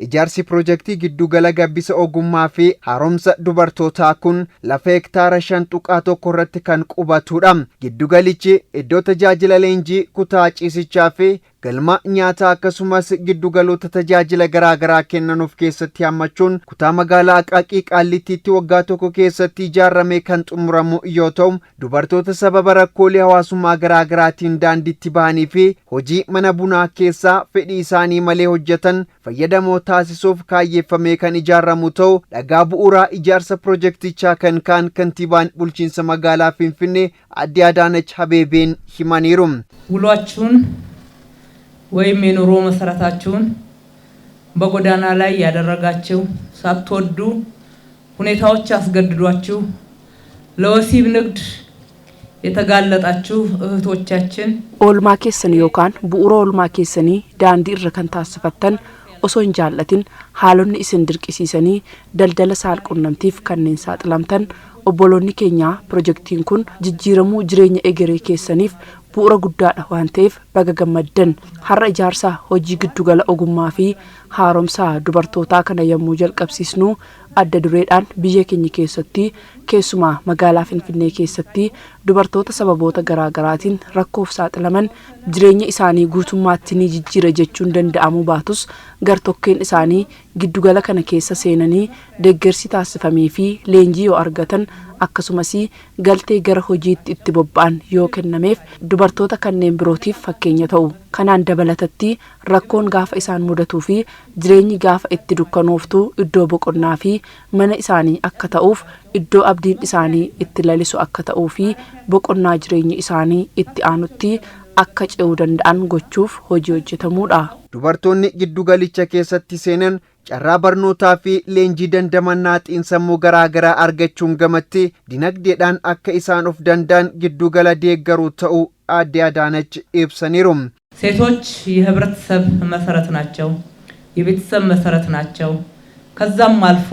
Ijaarsi pirojektii giddugala gabbisa ogummaa fi haaromsa dubartootaa kun lafa hektaara 5.1 irratti kan qubatudha. Giddugalichi iddoo tajaajila leenjii, kutaa ciisichaa fi galma nyaataa akkasumas giddugaloota tajaajila garaagaraa kennan of keessatti hammachuun kutaa magaalaa Aqaaqii Qaallittiitti waggaa tokko keessatti ijaaramee kan xumuramu yoo ta'u, dubartoota sababa rakkoolee hawaasummaa garaagaraatiin daandiitti bahanii fi hojii mana bunaa keessaa fedhii isaanii malee hojjetan fayyadamoo taasisuuf kaayyeeffamee kan ijaaramu ta'u dhagaa bu'uuraa ijaarsa pirojektichaa kan kaan kantiibaan bulchiinsa magaalaa Finfinnee Aadde Adaanach Abeebeen himaniiru. ውሏችሁን ወይም የኑሮ መሰረታችሁን በጎዳና ላይ ያደረጋችሁ፣ ሳትወዱ ሁኔታዎች አስገድዷችሁ ለወሲብ ንግድ የተጋለጣችሁ እህቶቻችን፣ Oolmaa keessan yookaan bu'uura oolmaa keessanii daandii irra kan taasifattan, osoo hin jaallatin haalonni isin dirqisiisanii daldala saalqunnamtiif kanneen saaxilamtan obboloonni keenyaa, pirojektiin kun jijjiiramuu jireenya egeree keessaniif bu'uura guddaadha waan ta'eef baga gammaddan. Har'a ijaarsa hojii giddugala ogummaa fi haaromsa dubartootaa kana yommuu jalqabsiisnu, adda dureedhaan biyya keenya keessatti, keessumaa magaalaa Finfinnee keessatti, dubartoota sababoota garaagaraatiin rakkoof saaxilaman jireenya isaanii guutummaatti ni jijjiira jechuun danda'amuu baatus, gartokkeen isaanii giddugala kana keessa seenanii deeggarsi taasifamee fi leenjii yoo argatan, akkasumas galtee gara hojiitti itti bobba'an yoo kennameef, dubartoota kanneen birootiif fakkeenya ta'u. Kanaan dabalatatti rakkoon gaafa isaan mudatuu fi jireenyi gaafa itti dukkanooftu iddoo boqonnaa fi mana isaanii akka ta'uuf, iddoo abdiin isaanii itti lalisu akka ta'uu fi boqonnaa jireenya isaanii itti aanutti akka ce'uu danda'an gochuuf hojii hojjetamuudha. Dubartoonni giddugalicha keessatti seenan carraa barnootaa fi leenjii dandamannaa xiinsammuu garaa garaa argachuun gamatti dinagdeedhaan akka isaan of danda'an giddugala deeggaruu ta'uu Aadde Adaanach ibsaniiru. ሴቶች የህብረተሰብ መሰረት ናቸው። የቤተሰብ መሰረት ናቸው። ከዛም አልፎ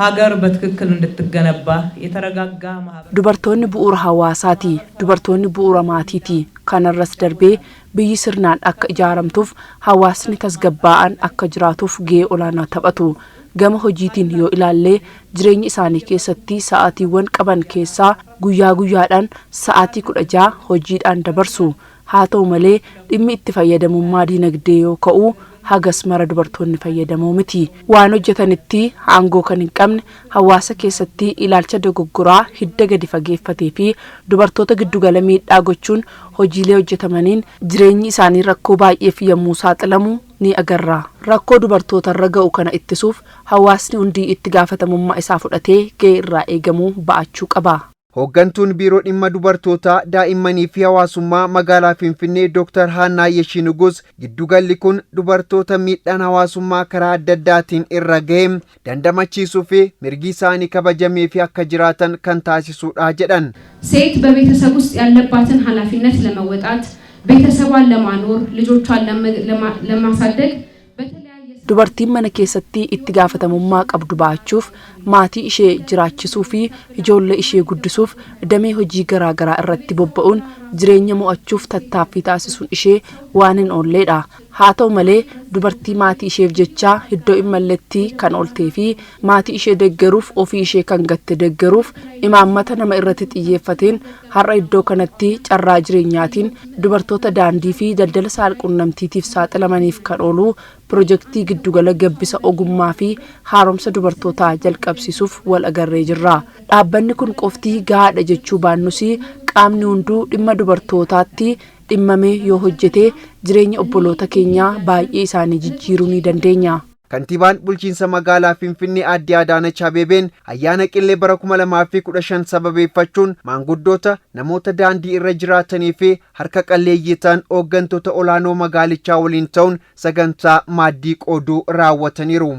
ሀገር በትክክል እንድትገነባ የተረጋጋ ማህበር Dubartoonni bu'uura hawaasaati. Dubartoonni bu'uura maatiiti. Kanarras darbee biyyi sirnaan akka ijaaramtuuf, hawaasni tasgabbaa'aan akka jiraatuuf gahee olaanaa taphatu. Gama hojiitiin yoo ilaallee, jireenya isaanii keessatti sa'aatiiwwan qaban keessaa guyyaa guyyaadhaan sa'aatii 16 hojiidhaan dabarsu. Haa ta'u malee, dhimmi itti fayyadamummaa dinagdee yoo ka'u hagas mara dubartoonni fayyadamoo miti. Waan hojjetanitti aangoo kan hin qabne, hawaasa keessatti ilaalcha dogoggoraa hidda gadi fageeffatee fi dubartoota giddugala miidhaa gochuun hojiilee hojjetamaniin jireenyi isaanii rakkoo baay'eef yommuu saaxilamu ni agarra. Rakkoo dubartootarra ga'u kana ittisuuf hawaasni hundi itti gaafatamummaa isaa fudhatee gahee irraa eegamuu ba'achuu qaba. Hooggantuun Biiroo Dhimma Dubartootaa, Daa'immanii fi Hawaasummaa magaalaa Finfinnee Dr. Haannaa Yeshinugus giddugalli kun dubartoota miidhaan hawaasummaa karaa adda addaatiin irra ga'e dandamachiisuu fi mirgi isaanii kabajamee fi akka jiraatan kan taasisudha jedhan. ሴት በቤተሰብ ውስጥ ያለባትን ኃላፊነት ለመወጣት፣ ቤተሰቧን ለማኖር፣ ልጆቿን ለማሳደግ በተለያየ Dubartiin mana keessatti itti gaafatamummaa qabdu ba'achuuf, maatii ishee jiraachisuu fi ijoollee ishee guddisuuf damee hojii garaagaraa irratti bobba'uun jireenya mo'achuuf tattaaffii taasisuun ishee waan hin oolleedha. Haa ta'u malee, dubartii maatii isheef jecha iddoo hin malletti kan ooltee fi maatii ishee deeggaruuf ofii ishee kan gatte deeggaruuf imaammata nama irratti xiyyeeffateen har'a iddoo kanatti carraa jireenyaatiin dubartoota daandii fi daldala saalqunnamtiitiif saaxilamaniif kan oolu pirojektii giddugala gabbisa ogummaa fi haaromsa dubartootaa jalqabsiisuuf wal agarree jirra. Dhaabbanni kun qoftii gahaadha jechuu baannus, qaamni hunduu dhimma dubartootaatti dhimmamee yoo hojjete jireenya obboloota keenyaa baay'ee isaanii jijjiiruu ni dandeenya. Kantiibaan bulchiinsa magaalaa Finfinnee Aadde Adaanach Abeebeen ayyaana Qillee bara 2015 sababeeffachuun maanguddoota, namoota daandii irra jiraatanii fi harka qalleeyyii ta'an hooggantoota olaanoo magaalichaa waliin ta'uun sagantaa maaddii qooduu raawwataniiru.